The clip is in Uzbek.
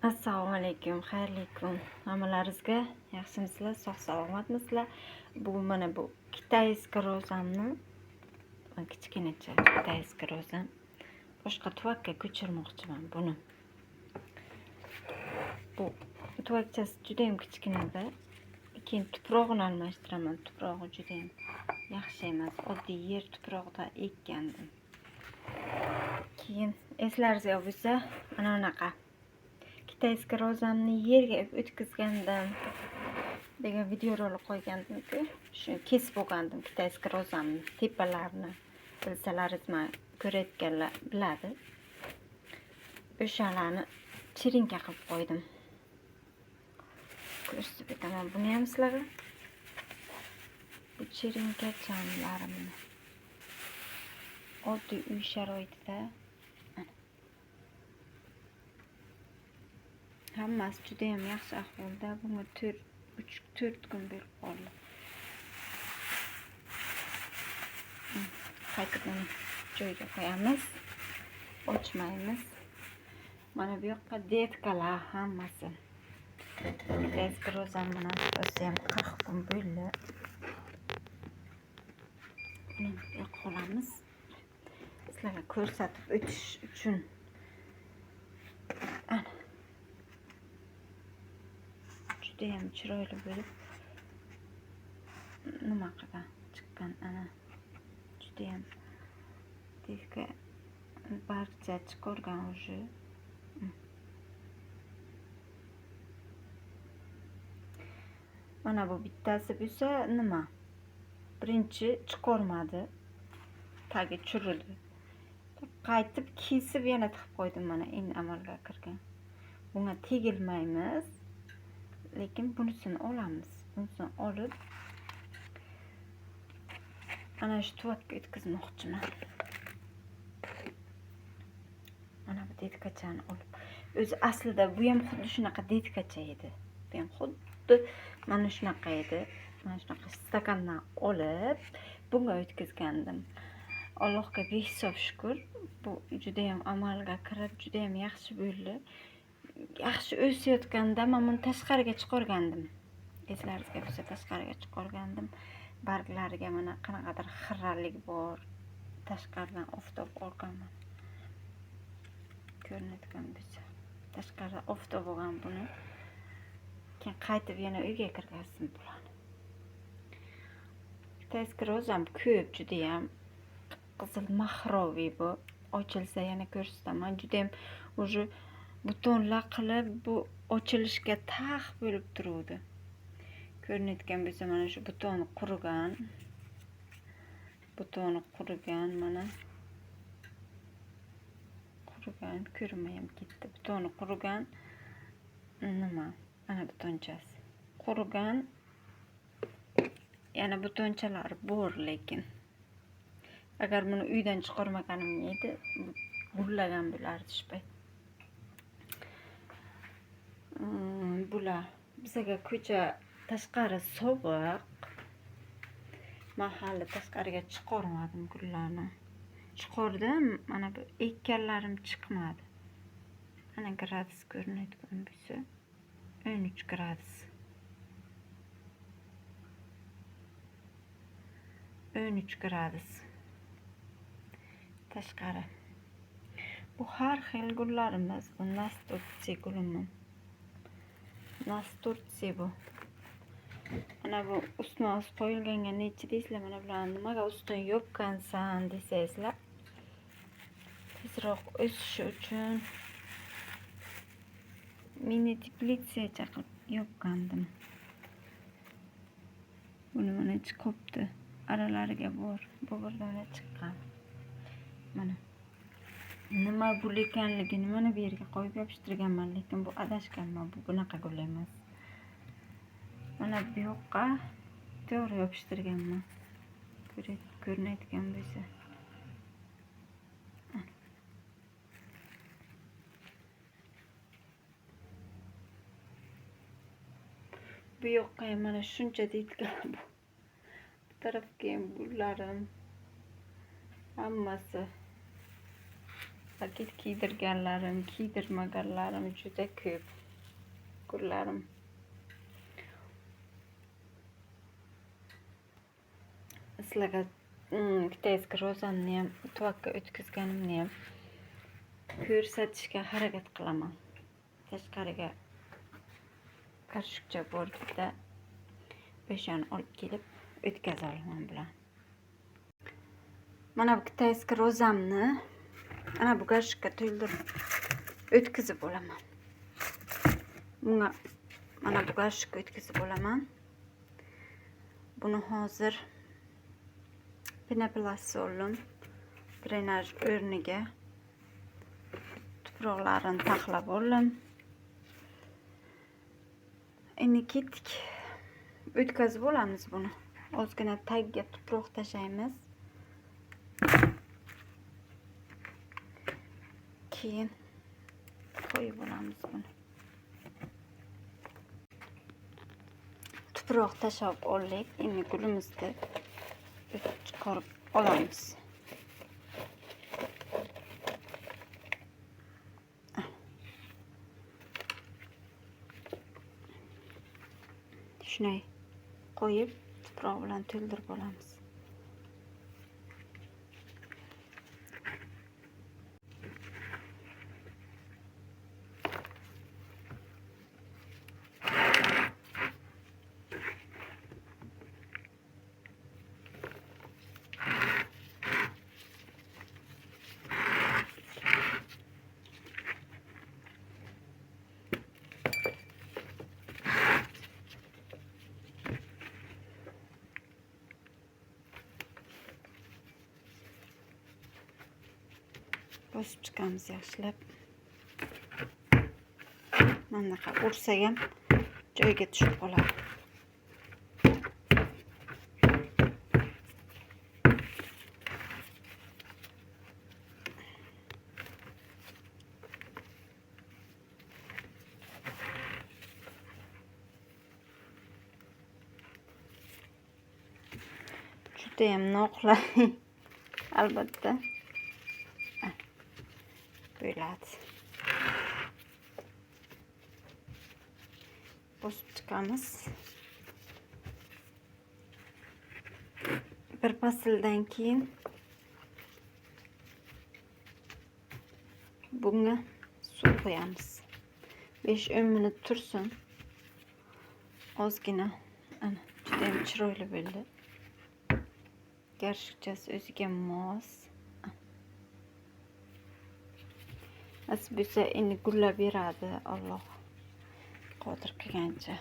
Assalomu alaykum, xayrli kun hammalaringizga. Yaxshimisizlar, sog' salomatmisizlar? Bu mana bu китайский rozamni, kichkinacha китайский rozam. Boshqa tuvakka ko'chirmoqchiman buni. Bu tuvakchasi juda ham kichkinada. Keyin tuprog'ini almashtiraman. Tuprog'i juda ham yaxshi emas. Oddiy yer tuprog'ida ekkandim. Keyin eslaringizga bo'lsa, mana bunaqa китайский rozamni yerga o'tkazgandim degan videorolik qo'ygandim-ku. Shuni kesib olgandim китайский rozamni tepalarini. Bilsalaringiz, man ko'rayotganlar biladi. O'shalarni chirinka qilib qo'ydim. Ko'rsatib beraman buni ham sizlarga. Bu chirinka chamlarimni. Oddiy uy sharoitida hammasi juda ham yaxshi ahvolda. Bunga 3-4 kun bo'lib qoldi. Qaytib uni joyiga qo'yamiz. Ochmaymiz. Mana bu yoqqa detkalar hammasi. Китайский rozam bilan o'zi ham 40 kun bo'ldi. Buni bu yoqqa olamiz. Sizlarga ko'rsatib o'tish uchun. Ana. Juda ham chiroyli bo'lib nima qilgan chiqqan, ana juda ham detka barcha chiqargan уже. Mana bu bittasi bo'lsa nima? Birinchi chiqarmadi. Tagi churidi. Qaytib kesib yana tiqib qo'ydim, mana endi amalga kirgan. Bunga tegilmaymiz. Lekin bunisini olamiz. Bunisini olib ana shu tuvakka o'tkazmoqchiman. Mana bu detkachani olib. O'zi aslida bu ham xuddi shunaqa detkacha edi. Bu ham xuddi mana shunaqa edi. Mana shunaqa stakandan olib bunga o'tkazgandim. Allohga behisob shukr. Bu juda ham amalga kirib, juda ham yaxshi bo'ldi. Yaxshi o'sayotganda men buni tashqariga chiqargandim. Eslaringizga bo'lsa tashqariga chiqargandim. Barglariga mana qanaqadir xirralik bor. Tashqaridan oftob olganman. Ko'rinayotgan bo'lsa. Tashqarida oftob olgan buni. Keyin qaytib yana uyga kirgazdim bularni. Китайский rozam ko'p, juda ham qizil mahroviy bu. Ochilsa yana ko'rsataman. Juda ham уже butonlar qilib bu ochilishga tax bo'lib turuvdi. Ko'rinayotgan bo'lsa mana shu butoni qurigan. Butoni qurigan mana. Qurigan, ko'rinmay ham ketdi. Butoni qurigan nima? Mana butonchasi. Qurigan. Yana butonchalari bor lekin. Agar buni uydan chiqarmaganim edi, gullagan bo'lardi shu payt. Bular bizaga ko'cha tashqari sovuq. Men hali tashqariga chiqarmadim gullarni. Chiqardim, mana bu ekkanlarim chiqmadi. Mana gradus ko'rinayotgan bo'lsa 13 gradus. 13 gradus. Tashqari. Bu har xil gullarimiz. Bu nasturtsi gulimi. Nasturtsi bu. Mana bu ustma-ust qo'yilganga nechi deysizlar, mana bularni nimaga ustidan yopgansan desangizlar, tezroq o'sishi uchun mini teplitsacha qilib yopgandim. Buni mana chiqibdi. Aralariga bor. Bu bir dona chiqqan. Mana nima gul ekanligini mana bu yerga qo'yib yopishtirganman, lekin bu adashganman, bu bunaqa gul emas. Mana bu yoqqa to'g'ri yopishtirganman. Ko'rinayotgan bo'lsa. Bu yoqqa ham mana shuncha deydigan bu. Bu tarafga ham gullarim hammasi Paket kiydirganlarim, kiydirmaganlarim juda ko'p gullarim. Sizlarga китайский rozamni ham, tuvakka o'tkazganimni ham ko'rsatishga harakat qilaman. Tashqariga qarshikcha bor bitta, o'shani olib kelib o'tkaza olaman bilan. Mana bu китайский rozamni ana bu garshikka to'ldirib o'tkazib olaman. Bunga mana bu garshikka o'tkazib olaman. Buni hozir penoplast soldim. Drenaj o'rniga tuproqlarini taxlab oldim. Endi ketdik. O'tkazib olamiz buni. Ozgina tagga tuproq tashlaymiz. Keyin qo'yib olamiz buni. Tuproq tashlab oldik. Endi gulimizni chiqarib olamiz. Shunday qo'yib tuproq bilan to'ldirib olamiz. Bosib chiqamiz yaxshilab. Mana bunaqa ursak ham joyiga tushib qoladi. Judayam noqulay albatta. Bo'ladi. Bosib chiqamiz. Bir fasldan keyin bunga suv qo'yamiz. 5-10 minut tursin. Ozgina ana juda ham chiroyli bo'ldi. Garshikchasi o'ziga mos. Nasib bo'lsa endi gullab beradi, Alloh qodir qilgancha.